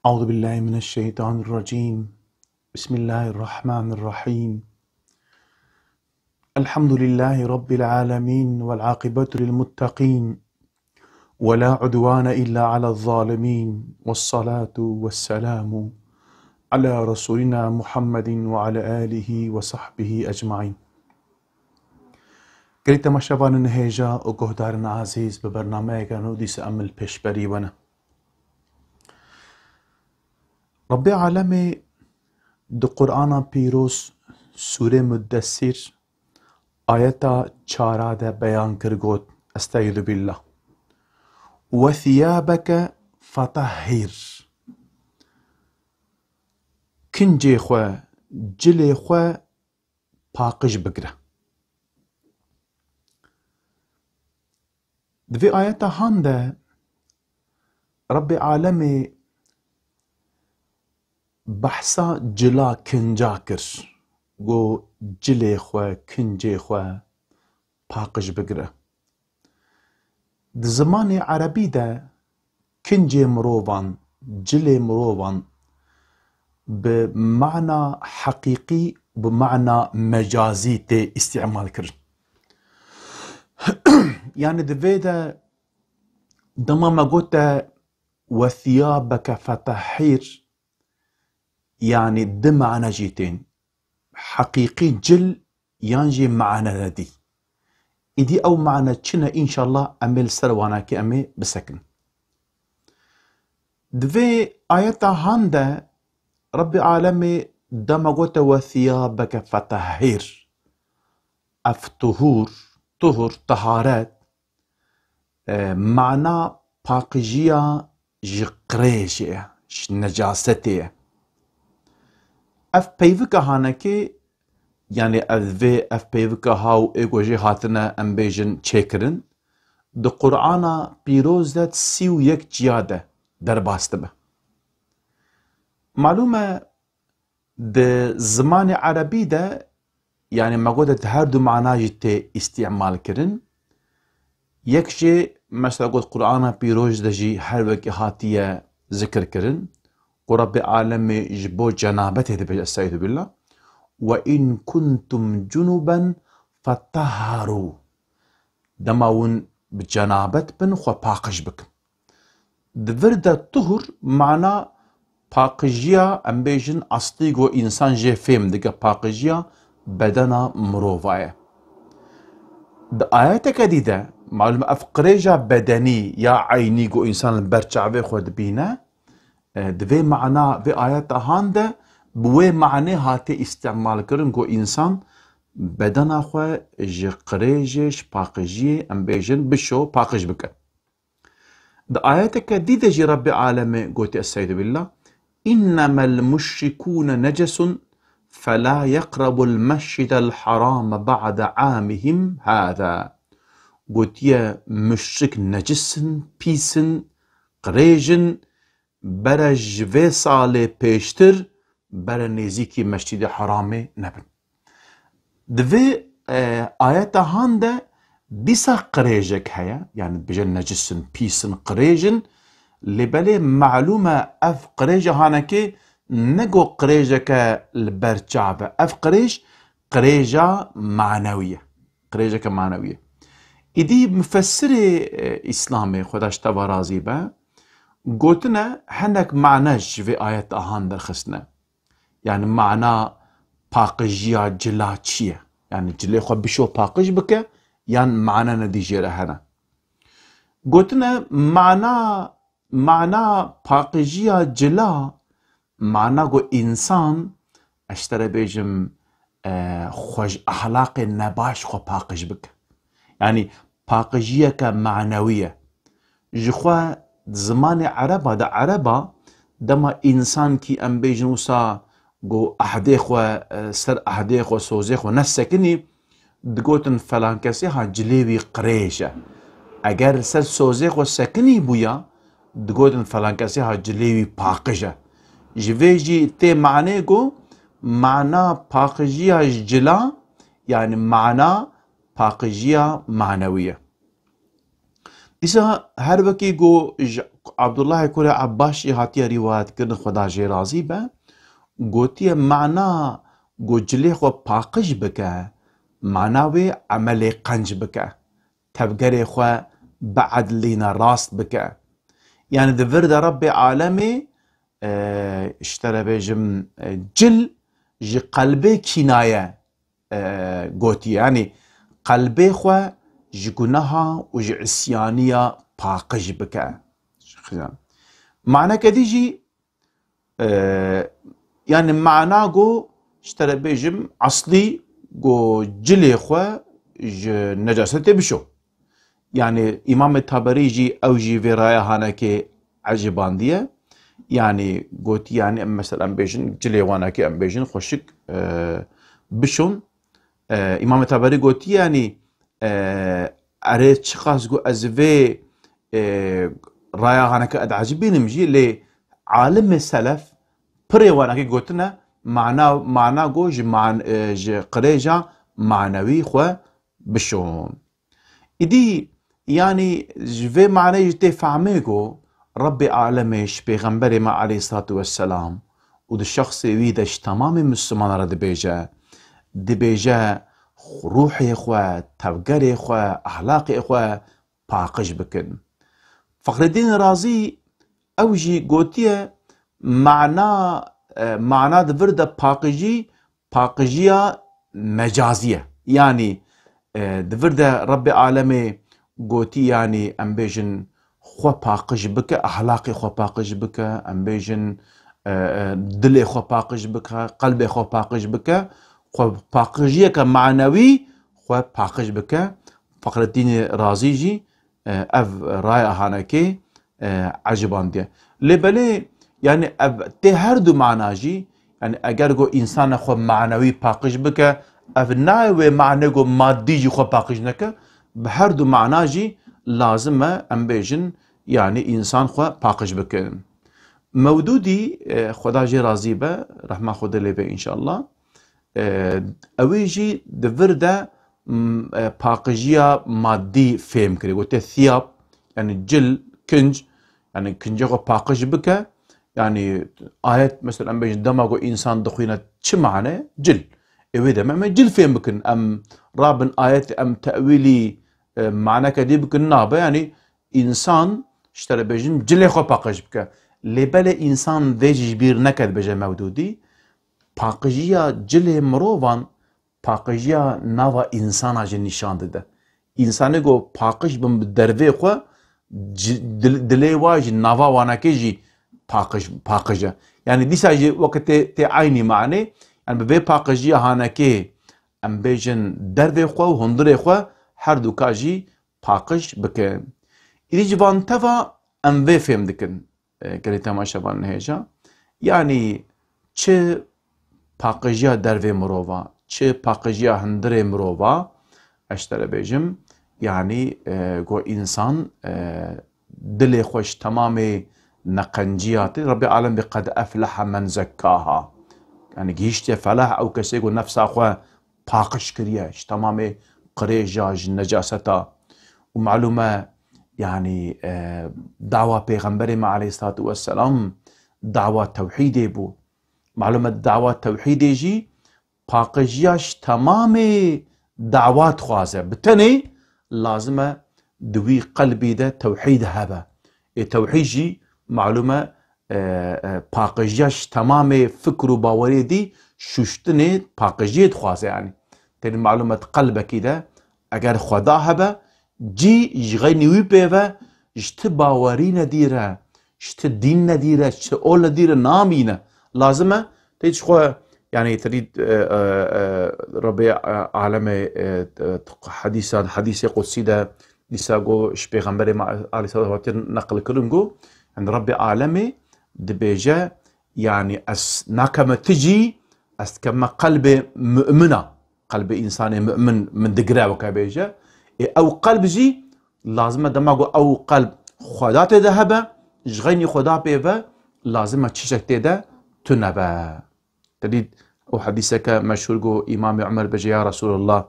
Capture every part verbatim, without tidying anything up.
أعوذ بالله من الشيطان الرجيم. بسم الله الرحمن الرحيم. الحمد لله رب العالمين، والعاقبة للمتقين، ولا عدوان إلا على الظالمين، والصلاة والسلام على رسولنا محمد وعلى آله وصحبه أجمعين. Gelî temaşevanên hêja û guhdarên ezîz, bi bernameyeke nû dîsa em li pêşberî we ne. Rebbê Alemê di Qur'ana Pîroz, Sûrê Muddessîr, ayeta çara de beyan kir, got, Estaizu billah. "Ve thiyabeke fetahhir." Kincê xwe, cilê xwe paqij bigire. Di vê ayeta han de Rebbê Alemê behsa cila kinca kir. Got, cilê xwe, kincê xwe paqij bigire. Di zimanê erebî de kincê mirovan, cilê mirovan bi mana heqîqî, bi mana mecazî tê îstîmal kirin. Yani di vê de dema me gote, "Ve thiyabeke fetahhir", yani di mane jî tên. Heqîqî cil yan jî mane nedî. Îdî ew mane çi ne, înşallah em ê li ser wanakî em ê bisekin. Di vê ayeta han de Rebbê Alemê dema gote, "Ve thiyabeke fetahhir." Ev tuhur, tuhur, teharet, e, mana paqijiya ji qirêjê ye, ji necasetê ye. Ev peyvika hanekê, yani ev vê, ev peyvika ha û ê ku jê hatine, em bêjin, çêkirin, di Qur'ana Pîroz de sî û yek ciya de derbas dibe. Malûm e, di zimanê erebî de, yani me gote, di her du mana jî tê îstîmal kirin. Yek jê, mesela got, Qur'ana Pîroz de jî her wekî hatiye zikir kirin. Ku Rebbê Alemê ji bo cenabetê dibêje, Estaizu billah. "Ve in kuntum cunuben fetahharu." Dema hûn bi cenabet bin, xwe paqij bikin. Di vir de tuhur mana paqijiya, em bêjin, eslî ku însan jê fêm dike, paqijiya bedena mirova ye. Di ayeteke dî de, malûm, ev qirêja bedenî ya eynî ku însan li ber çavê xwe dibîne, e, di vê mana, vê ayeta han de bi wê manê hate îstîmal kirin ku însan bedena xwe ji qirêjê, ji paqijiyê, em bêjin, bişo, paqij bike. Di ayeteke dî de jî Rebbê Alemê gotiye, Estaizu billah, "Innemel muşrikûne necesun felâ yeqrebul mescidel harame ba'de amihim hâzâ." Gotiye, muşrik necis in, pîs in, qirêj in, bere ji vê salê pêştir bere nêzîkî Mescîdê Heramê nebin. Di vê, e, ayeta han de dîsa qirêjek heye, yani dibêje necis in, pîs in, qirêj in, lê belê malûm e ev qirêja hanekê ne ku qirêjeke li ber çav e. Ev qirêj, qirêja manewî ye. Qirêjeke manewî ye. Îdî mufessirê, e, Îslamê, Xweda ji te ve razî be, gotine hinek mane ji vê ayeta han derxistine. Yani mana paqijiya cila çi ye? Yani cilê xwe bişo paqij bike, yan mane nedî jê re hene? Gotine mana, mana paqijiya cila, mana ku însan, ez ji te re bêjim, e, xwe ji ehlaqê nebaş xwe paqij bike. Yani paqijiyeke manewî ye. Ji xwe di zimanê ereba de, ereba dema însankî, em bêjin, wisa ku ehdê xwe, e, ser ehdê xwe, sozê xwe nesekinî, digotin, "Felankesê ha cilê wî qirêj e." Eger li ser sozê xwe sekinî bûya, digotin, "Felankesê ha cilê wî paqij e." Ji vê jî tê manê ku mana paqijiya ji cila, yani mana paqijiya manewî ye. Dîsa her wekî ku ji Abdullahê kurê Ebbas jî hatiye rîwayet kirin, Xweda jê razî be, gotiye, mana ku cilê xwe paqij bike, mana wê emelê qenc bike, tevgerê xwe biedilîne, rast bike. Yani di vir de Rebbê alemê, e, ji te re bêjim, e, cil ji qelbê kînaye, e, gotiye. Yani qelbê xwe ji guneha û ji isyaniya paqij bike. Maneke dî jî, e, yani mana ku ji te re bêjim eslî ku cilê xwe ji necasetê bişo. Yani Îmamê Taberî jî ew jî vê raya hanekê ecibandiye. Yani gotî, yani em mesela em bêjin cilê wanekê em bêjin xweşik, e, bişon. E, Îmamê Taberî gotî, yani, e, erê çiqas ku ez vê, e, raya hanekê ez ecibînim jî, lê alimê selef pirê wanekê gotine mana, mana ku ji man-, e, ji qirêja manewî xwe bişon. Îdî, yanî ji vê maneyê jî tê fehmê ku Rebbê alemê ji pêxemberê me aleyhissalatu vesselam û di şexsê wî de ji temamê Mislimanan re dibêje, dibêje, ruhê xwe, tevgerê xwe, ehlaqê xwe paqij bikin. Fexreddîn Razî ew jî gotiye, mana, e, mana di vir de paqijî, paqijiya mecazî ye. Yanî, e, di vir de Rebbê alemê gotî, yanî em bêjin xwe paqij bike, ehlaqê xwe paqij bike, em bêjin, e, e, dilê xwe paqij bike, qelbê xwe paqij bike, xwe paqijiyeke manewî xwe paqij bike. Fexreddînê Razî jî, e, ev raya hanekê, e, ecibandiye. Lê belê, yani ev tê her du mana jî, yani eger ku însana xwe manewî paqij bike, ev nayê wê manê ku madî jî xwe paqij neke, bi her du mana jî lazim e em bêjin, yani însan xwe paqij bike. Mewdûdî, e, Xweda jê razî be, rehma Xwedê lê be înşallah. E, ewî jî di vir de, m, e, paqijiya madî fêm kirî. Gote thiyab, yani cil, kinc, yani kincê xwe paqij bike. Yani ayet, mesela em bêjin dema ku însan dixwîne çi mane? Cil. Ê wê deme em ê cil fêm bikin. Em rabin ayet, em tewîlî, e, maneke dî bikin, nabe. Yani însan, ji te re bêjin, cilê xwe paqij bike. Lê belê însan vê jî ji bîr neke, dibêje Mewdûdî. Paqijiya cilê mirovan, paqijiya nava însana jî nîşan dide. Însanê ku paqij bin bi dervê xwe, ci-, dil-, dilê wa jî, nava wanekê jî paqij, paqij e. Yani dîsa jî weke tê, tê eynî manê, yani bi vê paqijiya hanekê, em bêjin dervê xwe û hundirê xwe her du ka jî paqij bike. Îdî ji van teva em vê fêm dikin, e, gelê temaşevan hêja. Yanî çi paqijiya dervê mirova, çi paqijiya hundirê mirova, ez ji te re bêjim, yanî, e, ku însan, e, dilê xwe ji temamê neqenciya tê. Rebbê alem bê qed efleha men zekkaha. Yani gihîştiye felah ew kesê ku nefsa xwe paqij kiriye ji temamê qirêja, ji necaseta. Û malûm e, yanî, e, dawa Pêxemberê me aleyhissalatu vesselam dawa tewhîdê bû. Malûm e, dawa tewhîdê jî paqijiya ji temamê dawa dixwaze. Bi tenê lazim e di wî qelbî de tewhîd hebe. Ê tewhîd jî malûm e, e, e, paqijiya ji temamê fikr û baweriyê dî şuştinê paqijiyê dixwaze, yanî. Tenê malûm e di qelbekî de eger Xweda hebe, cî ji xeynî wî pê ve ji ti bawerî nedîre, ji ti dîn nedîre, ji ti ol nedîre namîne. Lazim e tê ji xwe, yanî terî, e, e, e, Rebbê, e, alemê, e, e, hedîsa, hedîsê qudsî de dîsa got ji Pêxemberê me aleyhisselam hatiye neqil kirin, got, yani Rebbê alemê dibêje, yani ez nakeme ti cî, ez dikeme qelbê mumina. Qelbê însanê mumin min digire weke bêje. Ê ew qelb jî lazim e dema ku ew qelb Xweda tê de hebe, ji xeynî Xweda pê ve lazim e çişek tê de tune be. Te dît ew hedîseke meşhûr ku Îmamê Umer bêje, ya Resulallah,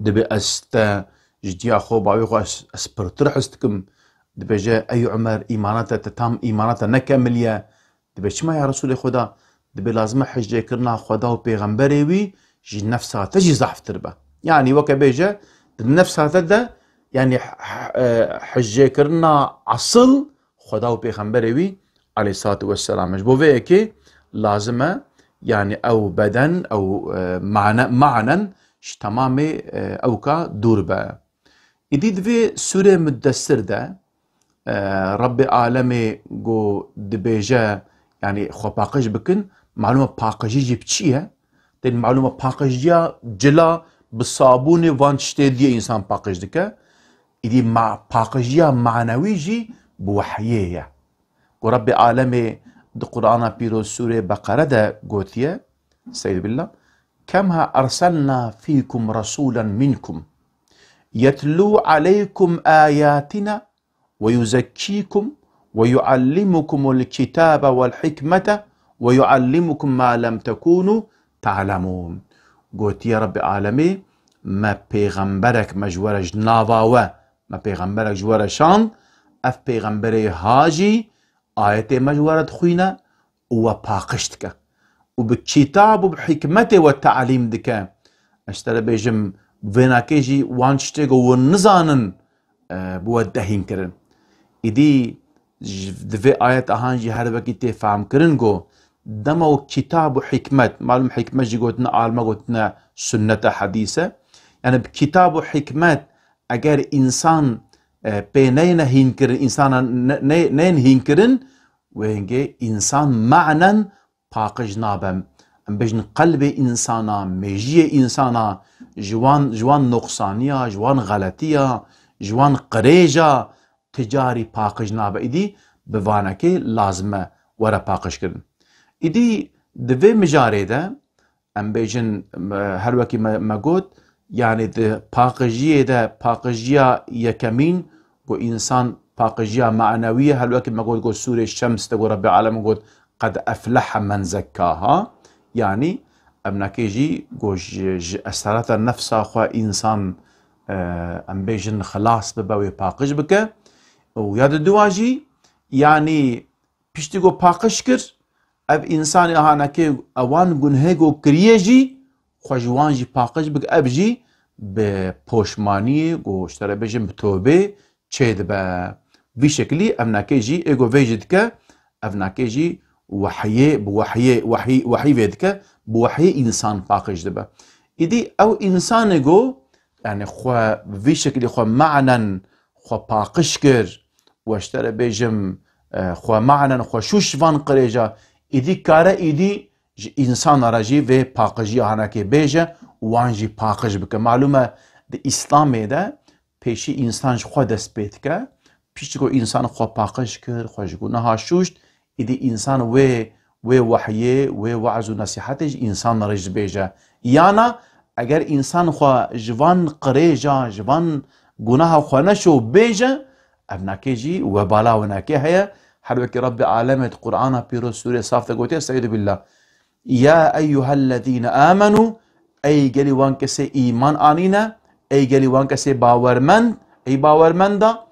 dibê ez te ji diya xwe, bavê xwe ez, ez pirtir his dikim, Dibêje, ey Umer, îmana te, te tam îmana te nekemiliye. Dibê, çima ya Resûlê Xweda? Dibê, lazim e hicrêkirina Xweda û pêxemberê wî ji nefsa te jî zehftir be. Yanî weke bêje, di nefsa te de, yanî h-, h-, e, hicrêkirina esil Xweda û pêxemberê wî aleyhissalatu vesselam e. Ji bo vê yekê lazim e, yanî ew beden, ew, e, mane-, manen ji temamê, e, ewka dûr be. Îdî di vê sûrê Muddessir de, e, Rebbê alemê ku dibêje, yanî xwe paqij bikin, malûm e paqijî jî bi çi ye? Tên malûm e paqijiya cila bi sabûnê van tiştê diyê însan paqij dike. Îdî ma-, paqijiya manewî jî bi wehyê ye. Ku Rebbê alemê di Qur'ana Pîroz sûrê Beqere de gotiye, Estaizu billah, "Kema erselna fîkum resûlen minkum, yetlû aleykum ayatina ve yuzekkîkum ve yuallimukumul kitabe vel hikmete ve yuallimukum ma lem tekûnû ta'lemûn." Gotiye Rebbê alemê, me pêxemberek me ji we re ji nava we, me pêxemberek ji we re şand, ev pêxemberê ha jî ayetê me ji we re dixwîne û we paqij dike. Û bi kitab û bi hikmetê we talîm dike. Ez ji te re bêjim, vênakê jî wan tiştê ku hûn nizanin, e, bi we dehîn kirin. Îdî ji, di vê ayet ahan jî her wekî tê fehmkirin ku dema û kitab û hikmet, malum hikmet jî gotine alma, gotine sunnete hedîse. Yani bi kitab û hikmet eger însan, e, pê neyne hînkirin, însana ne-, ne-, neyên hînkirin, wê hingê însan manen paqij nabe. Em bêjin qelbê însana, mêjiyê însana ji wan, ji wan noqsaniya, ji wan xeletiya, ji wan qirêja ti carî paqij nabe. Îdî bi vanekê lazim e were paqij kirin. Îdî di vê mijarê de em bêjin, me, her wekî me, me got, yanî di paqijiyê de, paqijiya yekemîn, ku însan paqijiya manewî ye, her wekî me got, got sûrê Şems de, ku Rebbê alemê got, "Qed eflehe men zekkaha." Yanî, evnakê jî, ku ji, ji esareta nefsa xwe însan, e, em bêjin, xilas bibe, wê paqij bike. Û ya di dua jî, yanî, piştî ku paqij kir, ev însanê hanekê ewan gunhê ku kiriye jî, xwe ji wan jî paqij bike, ev jî bi poşmaniyê, ku ji te re bêjin bi tobê çêdibe. Vî şekilî evnakê jî, ê ku vê jî dike, evnakê jî wehyê, bi wehyê, wehyî, wehyî vê dike, bi wehyê însan paqij dibe. Îdî ew însanê ku, yani xwe vî şekilî xwe manen xwe paqij kir, we ji te re bêjim, e, xwe manen xwe şûş van qirêja, îdî kare îdî ji însana re jî vê paqijiya hanekê bêje û wan jî paqij bike. Malûm e, di Îslamê de pêşî însan ji xwe dest pê dike. Piştî ku însan xwe paqij kir, xwe ji gunaha şûşt, îdî însan wê, wê wehyê, wê we'z û nesîhetê ji însan re jî bêje. Yana eger însan xwe ji van qirêja, ji van gunaha xwe neşo bêje, evnakê jî webala winakê heye. Her wekî Rebbê alemê di Qur'ana Pîroz Sûrê Saf de gotiye, Estaizu billah. Ya eyyuhellezîne âmenû, ey gelî wan kesê îman anîne, ey gelî wan kesê bawermend, ey bawermenda,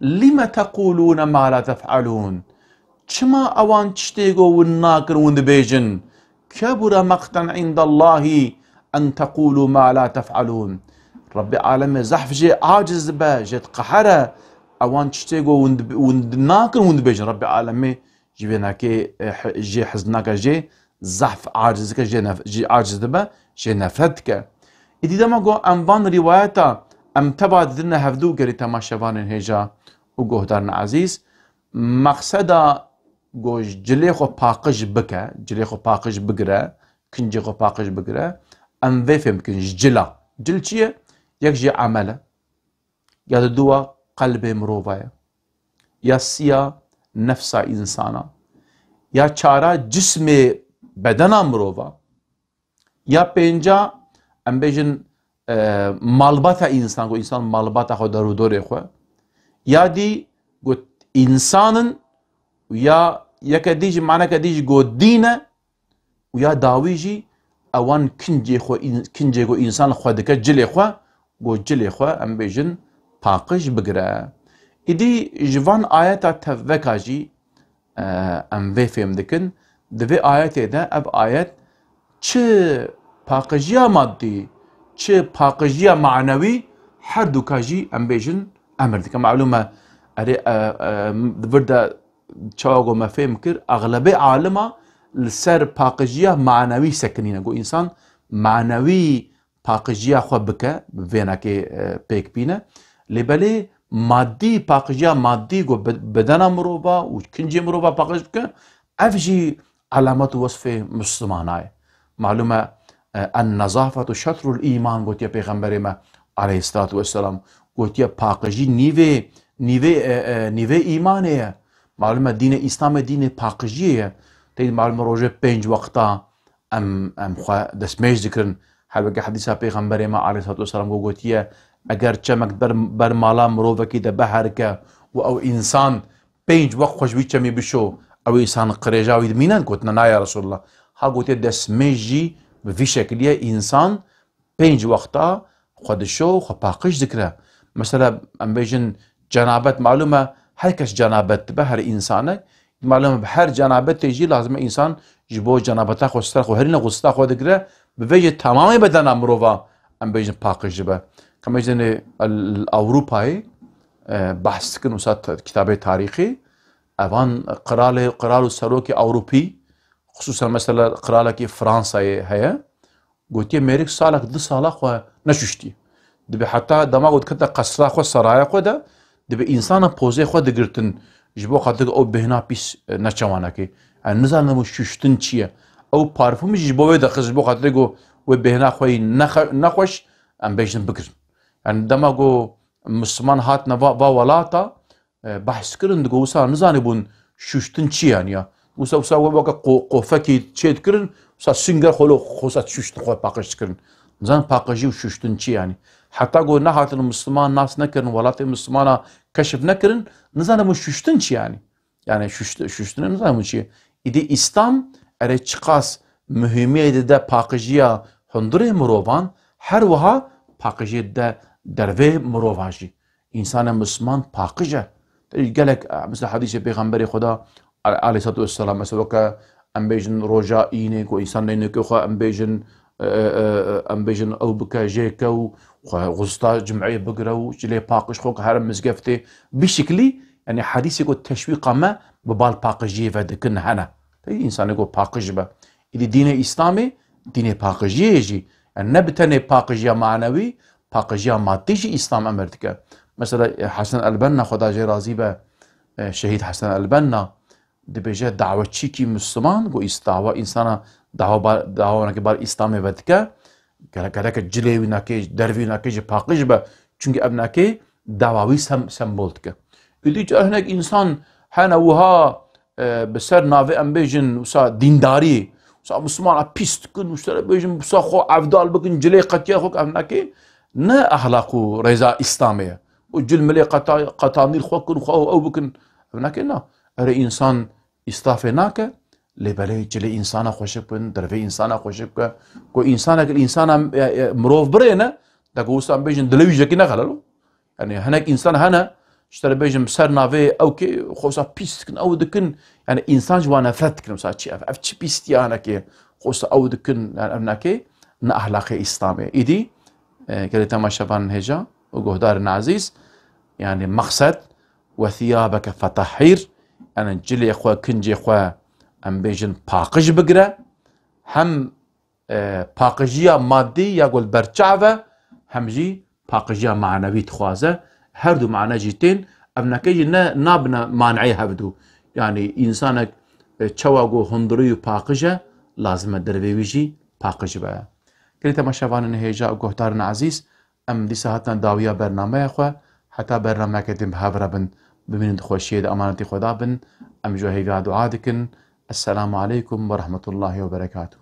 lime teqûlûne ma la tef'alûn. Çima ewan tiştê ku hûn nakin hûn dibêjin? Kebure meqten indallahî en teqûlû ma la tef'alûn. Rebbê alemê zehf jê aciz dibe, jê diqehere, ewan tiştê ku hûn dib-, hûn di-, nakin hûn dibêjin. Rebbê alemê ji vê nakê, e, he-, jê hez nake, jê zehf aciz dike, jê nef-, jê aciz dibe, jê nefret dike. Îdî dema ku em van rîwayeta em teva didine hevdû gelî temaşevanên hêja û guhdarên ezîz, mexseda ku cilê xwe paqij bike, cilê xwe paqij bigire, kincê xwe paqij bigire, em vê fêm bikin ji cila. Cil çi ye? Yek jê emel e. Ya di dua qelbê mirova ye. Ya siya nefsa însana. Ya çara cismê bedena mirova. Ya pênca, em bêjin, e, malbata însan, ku însan malbata xwe, derûdorê xwe. Ya dî got însan in, û ya yeke dî jî, maneke dî jî got dîn e, û ya dawî jî ewan kincê xwe, în-, kincê ku însan xwe dike cilê xwe, ku cilê xwe, em bêjin, paqij bigire. Îdî ji van ayeta tevveka jî, e, em vê fêm dikin. Di vê ayetê de ev ayet çi paqijiya maddî, çi paqijiya manewî, her duka jî em bêjin emir dike. Malûm e, erê, e, e, di vir de çawa ku me fêm kir, exlebê alima li ser paqijiya manewî sekinîne. Ku însan manewî paqijiya xwe bike, bi vênekê, e, pêk bîne. Lê belê maddî, paqijiya maddî ku bi-, bedena mirova û kincê mirova paqij bike, ev jî alamet û wesfê Muslimana ye. Malûm e, e, "En-nezafetu şetrul îman" gotiye Pêxemberê me aleyhisselatu vesselam. Gotiye paqijî nîvê, nîvê, e, e, nîvê îmanê ye. Malûm e dînê Îslamê dînê paqijiyê ye. Tê malûm e rojê pênc wexta em, em xwe destmêj dikirin. Her weke hedîsa Pêxemberê me aleyhisselatu vesselam ku gotiye, eger çemek ber, ber mala mirovekî de biherike û ew însan pênc wext xwe ji wî çemî bişo, ew însan qirêja wî dimîne? Gotine, "Na ya Resulullah." Ha gotiye, destmêj jî bi vî şekilî ye, însan pênc wexta xwe dişo, xwe paqij dikire. Mesela, em bêjin cenabet, malûm e, her kes cenabet dibe, her însanek. Malûm e, bi her cenabetê jî lazim e însan ji bo cenabeta xwe, sitra xwe herîne, xusla xwe digire, bi vê jî temamê bedena mirova, em bêjin, paqij dibe. Ka em bêjin, el, Ewropayê, e, behs dikin, wisa t-, kitabê tarîxî, evan qiralê, qral û serokê Ewropî, xisûsen mesela qiralekî Fransayê heye, gotiye, mêrik salek du sala xwe neşuştiye. Dibe heta dema ku dikete qesra xwe, seraya xwe de, dibe însana pozê xwe digirtin, ji bo xatir ew bêhna pîs, e, neçawanekê. Yani nizane bû şuştin çi ye. Ew parfûmî jî ji bo wê dixist, ji bo xatir ku wê bêhna xwe yî nexe-, nexweş, em bêjin, bigirin. Yani dema ku Misliman hatine va, va welata, e, behs kirin, digo, wisa nizanîbûn şuştin çi yani ya. Wisa, wisa we weke qo-, qofekî çê dikirin, wisa singer xwe lo, xwe wisa şuştin xwe paqij dikirin. Nizan paqijî û şuştin çi yani. Heta ku nehatin Misliman nas nekirin, welatê Mislimana keşif nekirin, nizanîbûn şuştin çi yani. Yani şuşt-, şuştin nizanîbûn çi. Îdî Îslam erê çiqas muhîmiyê dide paqijiya hundirê mirovan, her wiha paqijiyê dide dervê mirovan jî. Însanê Misliman paqij e. Te gelek, e, mesela hedîsê Pêxemberê Xweda, a-, aleyhissalatu vesselam, mesela weke em bêjin roja înê ku însan neynûkê xwe, em bêjin, e, e, e, em bêjin ew bike, jê ke û xwe xwista cimeyê bigire û cilê paqij xwe ke here mizgeftê. Bi şiklî, yani hedîsê ku teşwîqa me bi bal paqijiyê ve dikin hene. Te însanê ku paqij be. Îdî dînê Îslamê, dînê paqijiyê jî. Yani ne bi tenê paqijiya manewî, paqijiya maddî jî Îslam emir dike. Mesela, e, Hesen el-Benna, Xweda jê razî be, e, şehîd Hesen el-Benna, dibêje, dawetçîkî Misliman, ku îs-, dawa însana, dawa bar, dawa weke bar Îslamê vedike, gerek, gerek cilê wî nake, dervî nake jî paqij be. Çünkü ev nake dawa wî sem-, sembol dike. Îdî ca hinek însan hene wiha, e, bi ser navê em bêjin wisa dîndarî, wisa Mislimana pîs dikin, wisa bêjin wisa xwe evdal bikin, cilê qetiya xwe, ev nake ne ehlaq û rêza Îslamê ye. Û cil milê qeta-, qetanî li xwe kin, xwe ew bikin. Ev nake na. Erê însan îsrafê nake, lê belê cilê însana xweşik bin, dervê însana xweşik bike. Ku însanek li însana, e, e, mirov birêne, de ku wisa em bêjin dilê wî jekî nexelelo. Yani hinek însan hene, ji te re bêjin bi ser navê ew kê, xwe wisa pîs dikin, ew dikin. Yani însan ji wan nefret dikin, wisa çi ev, ev çi pîstiya hinekê, xwe wisa ew dikin, yani ev nake, ne ehlaqê Îslamê. Îdî, e, gelê temaşevanên hêja û guhdarên ezîz, yani mexsed, "Ve thiyabeke fetahhir", yani cilê xwe, kincê xwe, em bêjin, paqij bigire, hem e, paqijiya maddî ya ku li ber çav e, hem jî paqijiya manewî dixwaze. Her du mane jî tên, ev neke jî ne, nabine maneyê hevdu. Yani însanek, e, çawa ku hundirî û paqij e, lazim e dervê wî jî paqij be. Gelê temaşevanên hêja û guhdarên ezîz, em dîsa hatin dawiya bernameya xwe. Heta bernameyeke din bi hev re bin, bimînin di xweşiyê de, emanetî Xweda bin. Em ji we hêviya dua dikin. Esselamu aleykum ve rahmetullahi ve berekatuh.